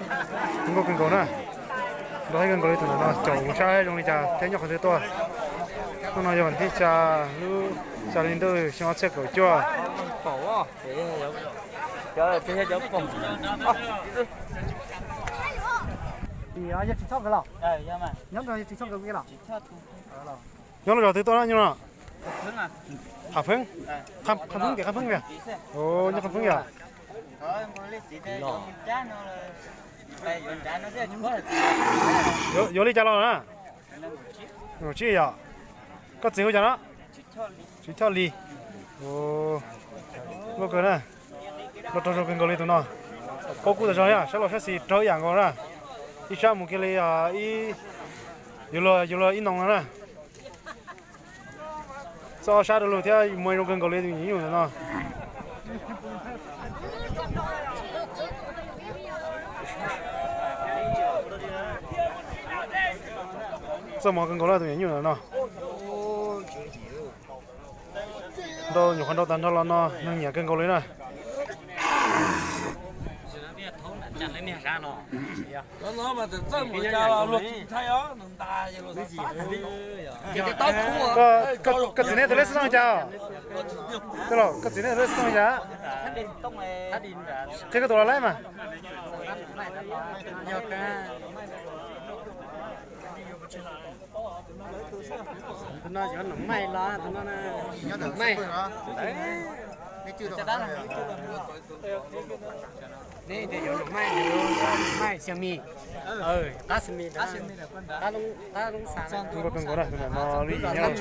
Zoo nkauj kawg nkaus na. Nrog ib kawg nkaus li tus ntawm no, caum mus saib zoo li cas thiab nyob qhov twg tuaj. Hnub no yog vas thib xya, lub xya hli ntuj xyoo ob txhiab kaum cuaj. Nyob lub zos twg tuaj na nyuj no? Qhab Pheeb. Qhab Pheeb tias Qhab Pheeb tias. Nyob Qhab Pheeb yom. Yuav li cas los na? Tsib yom. Koj txiv hu cas no? Tswv Choj Lis. Loj kawg na. Loj raug zoo kawg nkaus li tus no. Paub kub tas zog na, sab laug sab xis raug ib yam nkaus na. Ib sab mus kiag li ib, yuav luag ib noo no na. Txoj ob sab rau lug thiab muaj zoo kawg nkaus li tus nyuam nyuj ntawm no. Txoj mov kawg nkaus li tus nyuam nyuj ntawm no. Nrau nyuam qhuav nrau tag nrho los no neeg nyiam kawg nkaus li na. Koj txiv nej tus lej xov tooj cas? Koj txiv nej tus lej xov tooj cas? Qhia koj tus los laib mas. Tus no yuav num maij los tus no na. Num maij. Neb tias yuav num maij, num maij xyaw mis, qab xyaw mis, qab loob xav. Zoo nkauj kawg nkaus na, tus ntawm no lub yim nyob.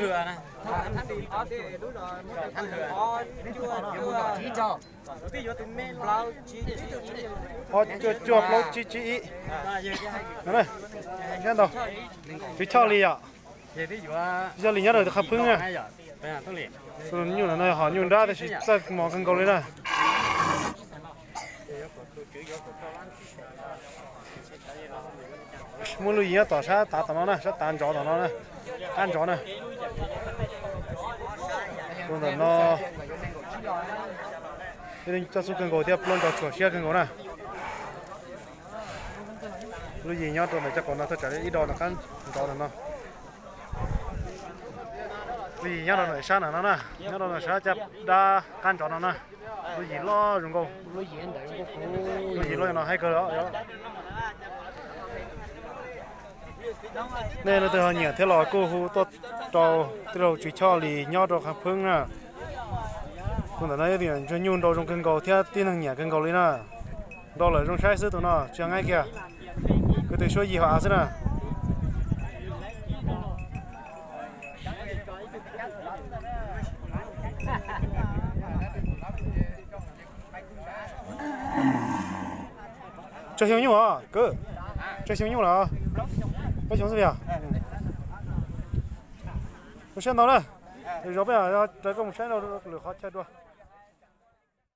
Ob cuaj cuaj plaub tsib tsib ib. Nyob ntau. Tswv Choj Lis yom. Tswv Choj Lis nyob rau Qhab Pheeb na. Tus nyuj ntawm no hom nyuj nrab tab sis txawj mos kawg nkaus li na. Muaj lub yim nyob tom sab tav tom no na, sab tav ntsov tom no na, qab ntsov na. Tus ntawm no coj xub kawg nkaus thiab plaub ntsov tshuam siab kawg nkaus na. Lub yim nyob rau ntawm caj qaum no thaj tsam ib do ntawm qab ntsov ntawm no. Lub yim nyob rau ntawm sab ntawm no na, nyob rau ntawm sab caj dab qab ntsov no na. Lub yim loj zoo nkauj. Lub yim loj no haib kawg os. Nej leej twg ho nyiam thiab los kuj hu tuaj rau tij laug Tswv Choj Lis nyob rau Qhab Pheeb na. Tus ntawm no yog tus nyuj nrau zoo kawg nkaus thiab tib neeg nyiam kawg nkaus li na. Nrau lawm zoo saib xwb tus no tsis nqaij kiag. Kwv tw suab yig hauv av xwb na. Tsawg xyoo nyuj os kwv? Tsawg xyoo nyuj lawm? Plaub xyoo xwb yog? Mus saib ntau na. Zov peb raws koj mus saib rau lwm qhov chaw dua.